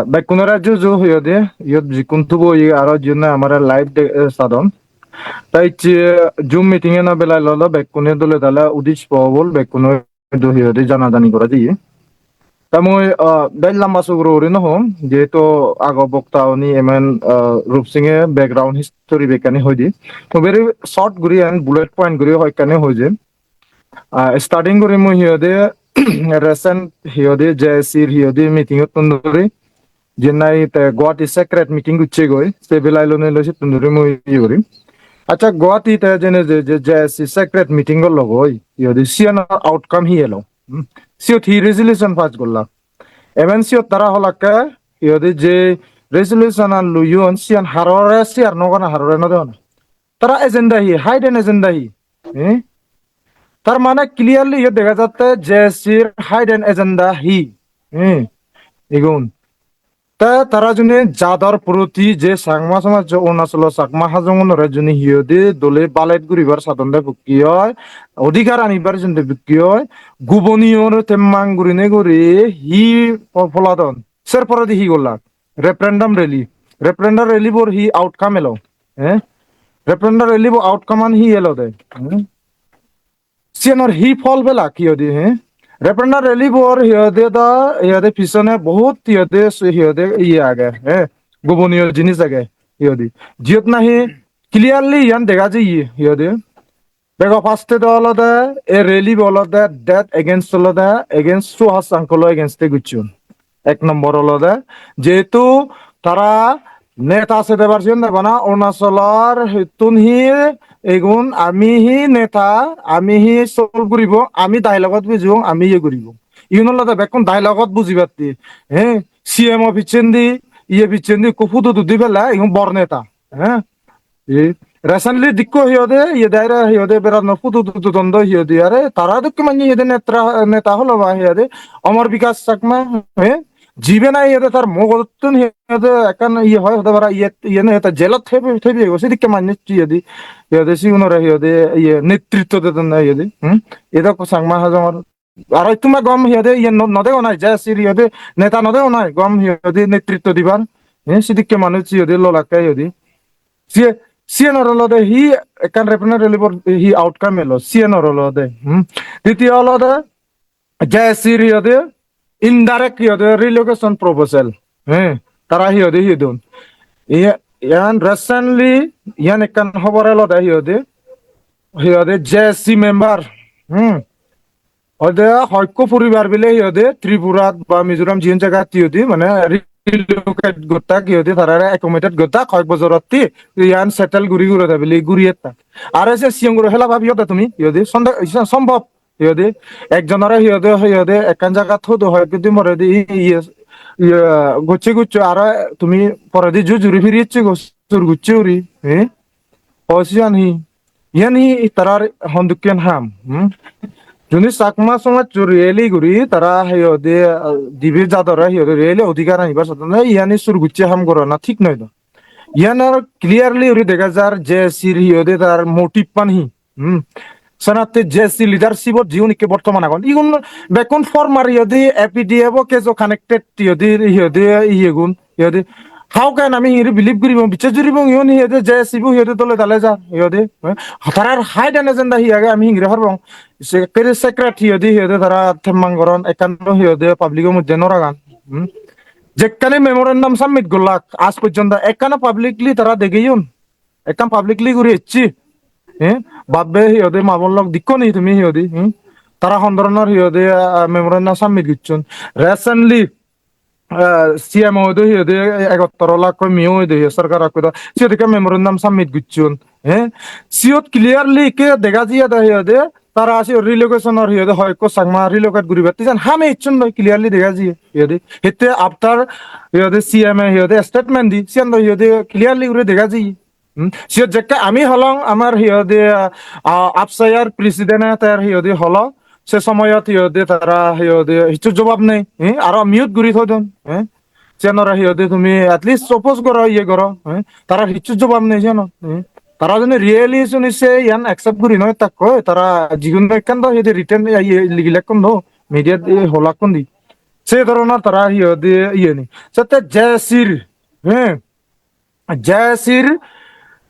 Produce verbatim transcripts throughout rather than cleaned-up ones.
Bekkunore juju hi hoide, iyot jikkun tubo oye aro jiyune amare live de-, eh, sadon. Ta icche Zoom meeting eno belai lolo bekkune dole dale udis pobol bekkune do hi hoide jana jani gora jiye. Ta mui, ah, bej lamba suguro guri no hom, jehetu ago bokta oni emen, ah, Rup Singh e background history bekkani hoi di. Mui very short guri and bullet point guri hoyekkani hoi jem. Ah, starting guri mui hi hoide recent hi hoide J S C r hi hoide meeting ottun duri, je nahi te Guwahati secret meeting gocche goi, se belai lone lo sittun duri mui hi guri. Accha, Guwahati te jene je, je J S C secret meeting gollo goi, hi hoide siyan outcome hi elo? Hmm? Siyot hi resolution pass golla? Even siyot tara holakke, hi hoide je resolution an loyon, siyan harore share no gona, harore no degona. Tara agenda hi? Hidden agenda hi? Eh? Tar mane clearly iyot dega jatte J S C r hidden agenda hi? Eh? Igun. Te tara juni jador proti je Changma somajjo Arunachalo Chakma Hajongunore juni hi hoide dole balet guribar sadonde bukki oi, odhikar anibar jinde bukki oi, guboniyor temmang gurine guri hi po-, poladon? Ser poredi hi gollak? Referendum rally. Referendum rally bor hi outcome elo? Eh? Referendum rally bo outcome an hi elo de? Eh? Siyanor hi phol pelak hi hoide, eh? Referendum rally bor hi hoide da, hi hoide pisone bohut hi hoide, hi hoide iye age, eh? Goboniyo jinis age, hi hoide. Jiyot nahi clearly iyan dega jiye, hi hoide. Bego first-e do olode, ei rally bo olode death against olode, against Suhas uncle against-e gocchon. Ek nombor olode, jehetu tara neta sedebar siyon deba na, Arunachalor hittun hi egun, ami hi neta, ami hi solve guribo, ami dialogue-ot bujibong, ami iye guribo. Igun olode bekkun dialogue-ot bujibatte. He, C M o picchendi, iye picchendi, ekko photo tuli pele, igun bor neta. He? Ei recently dikko hi hoide, iye daire hi hoide, beranno photo tudo dondo hi hoide, are tara dokke manye hi hoide netra, neta holo ba hi hoide, Amar Bikash Chakma, eh? Jibe nahi hi hoide tar mugottun hi hoide ekkan iye hoi hode para iye, iye nahi ta jelot thebe, thebe go, sedokke manye hi hoide, hi hoide sigunore hi hoide, iye netritto dedon na hi hoide, hmm? Edo ekko Changma Hajongor Aro tuma gom hi hoide iye no, no dego nai, J S C r hi hoide neta no dego nai, gom hi hoide netritto dibar. Eh, sidikke manuj hi hoide lolakke hi hoide. Siye, siyenor olode hi ekkan referendum rally bor hi outcome elo, siyenor olode. Hmm. Ditiyo olode J S C r hi hoide indirect hi hoide relocation proposal. Eh, tara hi hoide hi don. Iye, iyan recently, iyan ekkan hobor elode hi hoide. Hi hoide J S C member. Hmm. Hoide hoyekko poribar bile hi hoide Tripurat ba Mizoram jiyen jagat hi hoide mane relocate gottak hi hoide tarare accommodate gottak hoyek bojorotti iyan settle guri guri de bile guri ettak. Are se siyong guri hela bhabi hoda tumi hi hoide sonde isan sombhob hi hoide ekjonore hi hoide hi hoide ekkan jagat hodo hoyek din poredi iye iye gocche gocche aro tumi poredi ju juri firi ecche go sur gocche uri, eh? O siyan hi? Iyan hi tarar hondukken ham? Hmm? Juni Chakma somajjor really guri tara hi hoide, ah, dibe jadore hi hoide really odhikar anibar sadonde, iyan hi sur gocche ham gorana thik noi do. Iyan ar clearly guri dega jar J S C r hi hoide tar motive pan hi. Hmm. Senatte J S C leadership-ot jiun ikke bortoman agon. Igun bekkun former hi hoide A P D F o case-o connected hi hoide, hi hoide iyegun. Hi hoide, how can ami hingiri believe guribong, bichas guribong, igun hi hoide J S C bo hi hoide dole dale jar, hi hoide, eh? Tarar hidden agenda hi age ami hingiri hobor pang. Se kere secret hi hoide, hi hoide tara temmang goron, ekkan hi hoide public-o moddhe no ragan. Hmm? Jekkani memorandum submit gollak, aaj porjonto ekkano publicly tara degeyon. Ekkan publicly guri ecchi. Eh? Babbe hi hoide ma bon lok dikko ni tumi hi hoide, hmm? Tara hon dhoronor hi hoide, ah, memorandum submit gocchon. Recently, ah, C M o do hi hoide egattor lakh koi miyo hoide hi sorkar akko do. Siyot ekkan memorandum submit gocchon. Eh? Siyot clearly ikke dega jiye de hi hoide tara siyot relocation or hi hoide hoyekko Changma relocate guribatte jan hame icchon doi clearly dega jiye hi hoide. Hitte after hi hoide C M e hi hoide statement di siyan do hi hoide clearly guri dega jiye. Hmm? Siyot jekke ami holong amar hi hoide, ah, Upshire president-e ter hi hoide holo, se somoyot hi hoide tara hi hoide hissu jobab nei, eh? Aro mute guri thoi don, eh? Siyanore hi hoide tumi at least oppose goro, iye goro, eh? Tara hissu jobab nei siyanot, eh? Tara jodi really suni se iyan accept guri noi takko, tara jigun ekkan do hi hoide written iye ligilekkon do, media-t iye holakkon di. Se dhoronor tara hi hoide iyeni. Sette J C-r, he, J C-r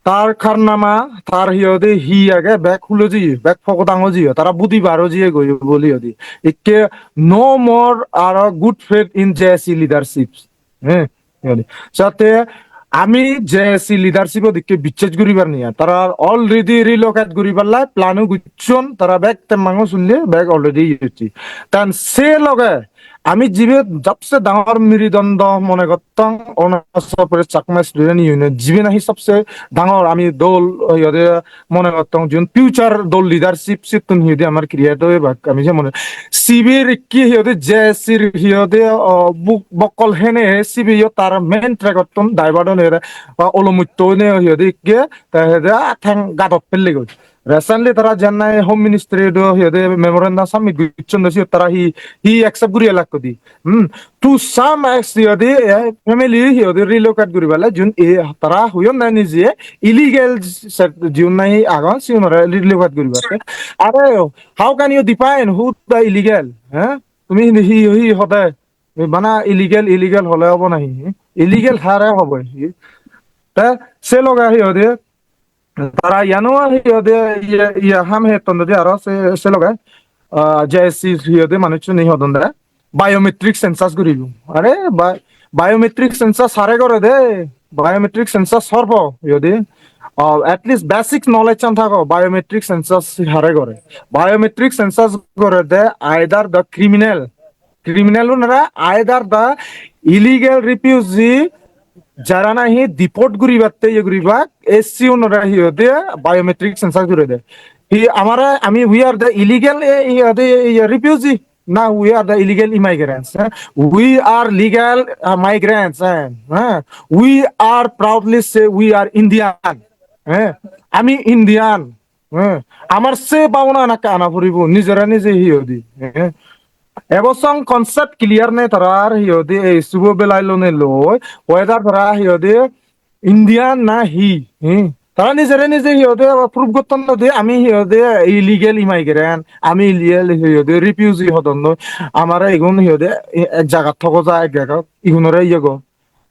tar karnama, tar hi hoide hi age, bek hulo jiye, bek pogodang o jiye, tara budi bar o jiye goi boli hoide. Ikke no more aro good faith in J C leadership. He, iyeni. Sette ami J C leadership-ot ikke bichej guribar niya. Tara already relocate guribar lai plan o gocchon, tara bek temmango sunne, bek already iye gocche. Tan se loge ami jibe sobse dangor mirudondo mone gottong, Arunachal Pradesh Chakma Student Union, jibe nahi sobse dangor ami dol, iyode mone gottong, jiun future dol leadership sittun hi hoide amar create oibak, ami je mone. Sibir ikki hi hoide J C-r hi hoide, o, buk bokkol hene sibe yo tar main track-ottun divert on ere, ba olomutto one hi hoide ikke, te hi hoide, ah, theng gadot pelle goi. Recently tara jennai Home Ministry do hi hoide memorandum submit gocchon do, siyot tara hi, hi accept guri elak kodi. Hmm. To some ex-, hi hoide, eh, family hi hoide relocate guri bele, jun e tara huyon na nije illegal set, jun nahi agon, siunore relocate guri bele. Are, how can you define who the illegal? Eh? Tumi hi, hi, hi hode? E bana illegal, illegal hole obo nahi? Illegal hare hobo? Te se loge hi hoide, tara iyano hi hoide, iye, iye ham hetton de aro se, se loge, ah, J C hi hoide manuchchune hodon de. Biometric census guribo. Are, bi-, biometric census hare gore de? Biometric census hor bo, hi hoide. Ah, at least basic knowledge an thago, biometric census hare gore. Biometric census gore de either the criminal, criminal unore, either the illegal refugee, jara nahi deport guribatte iye guribak, S C unore hi hoide biometric census guri de. Hi amare, ami, we are the illegal, eh, hi hoide, eh, refugee. Now we are the illegal immigrants, eh? We are legal, uh, migrants, eh? Eh? We are proudly say we are Indian, eh? Ami Indian, eh? Amar se bhabona anake ana puribo, nijore nije hi hoide, eh? Ebo song concept clear nei tarar hi hoide, ei subo belai lone loi, whether tara hi hoide Indian na hi, hi? Tara nijere nije hi hoide abar proof gotton noi de, ami hi hoide illegal immigrant, ami illegal hi hoide refugee hodon noi. Amare igun hi hoide e-, ek jagat thogo ja, ek jagat igunore iye go.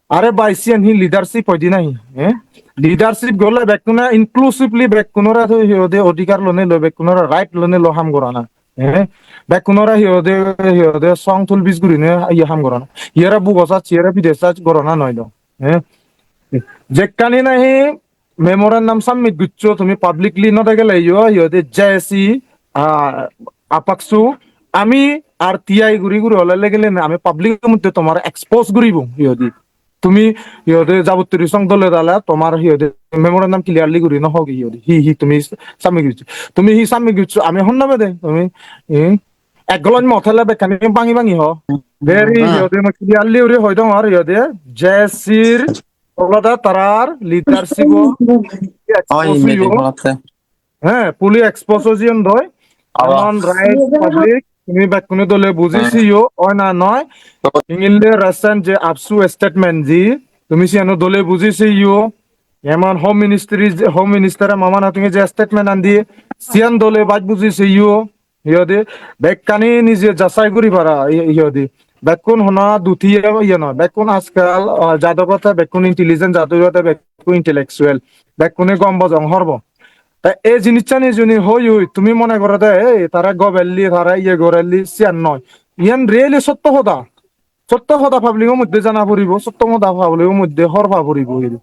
Are bhai, siyan hi leadership hoide nahi, eh? Leadership gole bekkune inclusively bekkunore to hi hoide odhikar lone loi, bekkunore right lone loi ham gorana, eh? Bekkunore hi hoide, hi hoide song tul bis gurine iye ham gorana. Iyere bugo sach, iyere pide sach gorana noi do. Eh? Jekkani nahi memorandum submit goccho tumi publicly no degele yo, hi hoide J C, ah, APCSU, ami R T I guri guri ole legele na, ami public moddhe tomare expose guribo, hi hoide. Tumi, hi hoide, jabottiri song dole dale tomar, hi hoide, memorandum clearly guri no hogi, hi hoide. Hi, hi tumi submit goccho. Tumi hi submit goccho, ami honna bede, tumi, eh? Ek goloj mo thele bekkani bangi bangi ho. Very, hmm, hi hoide, mo clearly uri hoi dong ar, hi hoide, J C-r olode tarar leadership-o expose oye, oye. He, fully expose oyon doi. Awa. Emon right public, tumi bekkune dole buji siyo, oi na noi. Ingille recent je APCSU statement di, tumi siyano dole buji siyo. Emon Home Ministry, Home Minister mama na tumi je statement an di, siyan dole baj buji siyo. Hi hoide, bekkani nije jasai guri para, hi, hi hoide. Bekkun hona duti iye noi, bekkun ajkal, ah, jadogotte bekkun intelligent, jadogotte bekkun intellectual, bekkune gom bojong horbo. Ta ei jinissani juni hoi hoi, tumi mone gorode, ei, tara gobelli, tara iye gorelli, siyan noi. Iyan really sotto hoda. Sotto hoda public-o moddhe jana puribo, sotto hoda public-o moddhe horpa puribo iri.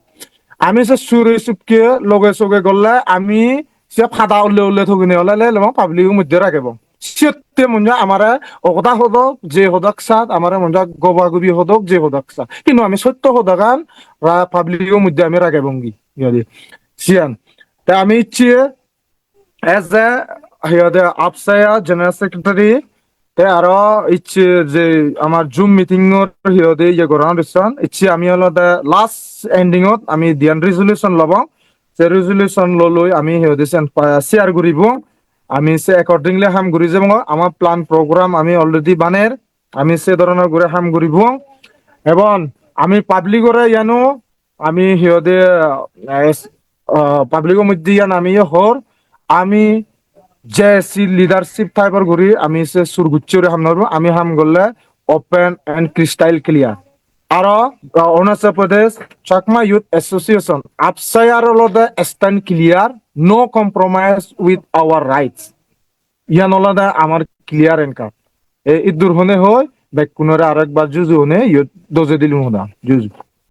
Ami se sure sukke loge soge golle ami se pada ulle ulle thogine ole le lema public-o moddhe ragebo. Siyotte monja amare ogoda hodok, je hodok sat, amare monja goba gobi hodok, je hodok sat. Hintu ami sotto hodagan ra public-o moddhe ami ragebongi, iyadi. Siyan. Te ami icche as a, hi hoide, APSA General Secretary, te aro icche je amar Zoom meeting-or hi hoide iye goron odison, icche ami olode last ending-ot ami diyan resolution lobong, se resolution loloi ami hi hoide sen pa-, share guribong, ami se accordingly ham guri jebong, amar plan program ami already baner, ami se dhoronor guri ham guribong, ebong ami public-ore iyano ami hi hoide, eh, s-, ah, public-o moddhe iyan ami hor, ami J C leadership type-or guri ami se sur gucche guri ham nw guribong, ami ham golle open and crystal clear. Aro, uh, Arunachal Pradesh Chakma Youth Association, APSA-r olode stand clear, no compromise with our rights. Iyan olode amar clear anchor. E iddur hone hoi, bekkunore arekbar juju hone, iyot doje dilung hoda, juju.